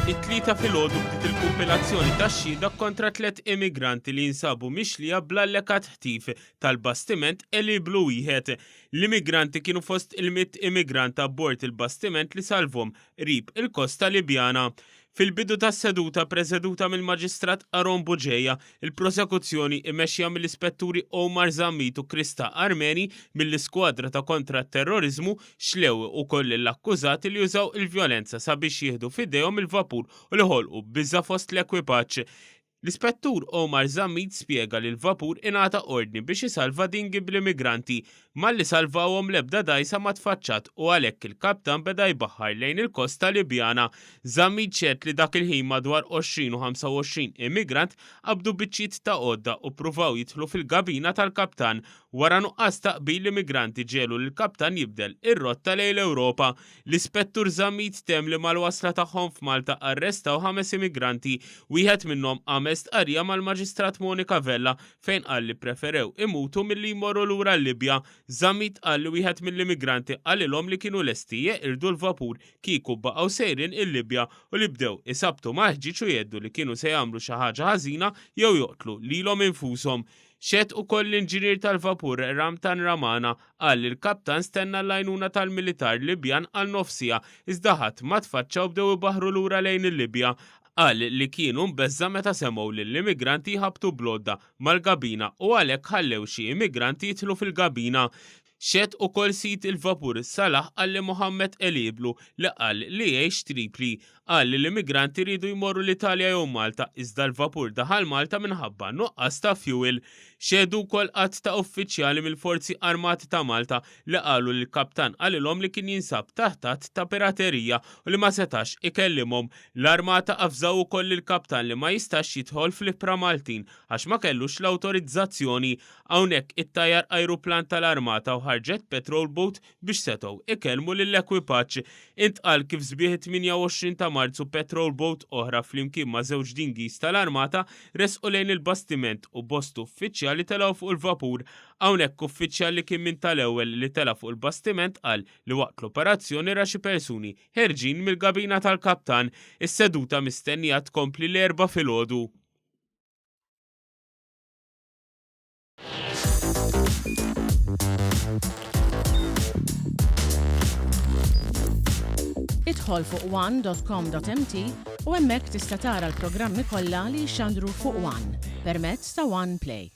It-Tlieta filgħodu bdiet il-kumpilazzjoni tax-xhieda kontra tlett immigranti li jinsabu mixlija bl-allegat ħtif tal-bastiment Eli Blu wieħed. L-immigranti kienu fost il-mitt immigrant abbord il-bastiment li salvhom qrib il-kosta Libjana. Fil-bidu tas-seduta preseduta mill-Maġistrat Aaron Bugeja, il-prosekuzzjoni imexxija mill-Ispetturi Omar Zammit u Krista Armeni mill-Iskwadra ta' Kontra t-Terroriżmu xlew ukoll lill-akkużati li użaw il-vjolenza sabiex jieħdu f'idejhom il-vapur u li ħolqu biża' fost l-ekwipaġġ. L-Ispettur Omar Zammit spjega li l-vapur ingħata ordni biex isalva dinghy bl-immigranti. Malli salvawhom l-ebda dgħajsa ma tfaċċat u għalhekk il-kaptan beda jbaħħar lejn il-kosta Libjana. Zammit xehed li dak il-ħin madwar 20 u 25 immigrant qabdu biċċiet ta' għodda u ppruvaw jidħlu fil-gabina tal-kaptan. Wara nuqqas ta' qbil l-immigranti ġegħlu lill-kaptan jibdel ir-rotta lejn l-Ewropa. L-Ispettur Zammit temm li mal-wasla tagħhom f'Malta arrestaw ħames immigranti. Wieħed minnhom għamel stqarrija mal-Maġistrat Monica Vella fejn qal li ppreferew imutu milli jmorru lura l-Libja. Zammit qal li wieħed mill-immigranti qalilhom li kienu lesti jeqirdu l-vapur kieku baqgħu sejrin il-Libja u li bdew isabbtu mal-ħġieġ u jgħeddu li kienu se jagħmlu xi ħaġa ħażina jew joqtlu lilhom infushom. Xehed ukoll l-inġinier tal-vapur Ramtan Ramana qal li l-kaptan stenna l-għajnuna tal-militar Libjan għal nofs siegħa iżda ħadd ma tfaċċa u bdew ibaħħru lura lejn il-Libja. Qal li kienu mbeżża' meta semgħu lill-immigranti jħabbtu bl-għodda mal-gabina u għalhekk ħallew xi immigranti jidħlu fil-gabina. Xehed ukoll sid il-vapur Salah Ali Mohammed Eliblu li qal li jgħix Tripli. Qal li l-immigranti riedu jmorru l-Italja jew Malta iżda l-vapur daħal Malta minħabba nuqqas ta' fjuwil. Xehdu wkoll għadd ta' uffiċjali mill-Forzi Armati ta' Malta li qalu li l-kaptan qalilhom li kien jinsab taħt att ta' piraterija u li ma setax ikellimhom. L-Armata avżaw ukoll lill-kaptan li ma jistax jidħol fl-ibħra Maltin għax ma kellux l-awtorizzazzjoni. Hawnhekk ittajjar ajruplan tal-Armata u ħarġet patrol boat biex setgħu ikellmu lill-ekwipaġġ. Intqal kif sbieħ it-28 ta' Marzu patrol boat oħra flimkien ma' żewġ dinghies tal-Armata resqu lejn il-bastiment u bost uffiċjali telgħu fuq il-vapur. Hawnhekk uffiċjal li kien minn tal-ewwel li tela' fuq il-bastiment qal li waqt l-operazzjoni ra xi persuni ħerġin mill-gabina tal-kaptan. Is-seduta mistennija tkompli l-Erbgħa filgħodu. Idħol fuq one.com.mt u hemmhekk tista' tara l-programmi kollha li jixxandru fuq One permezz ta' One Play.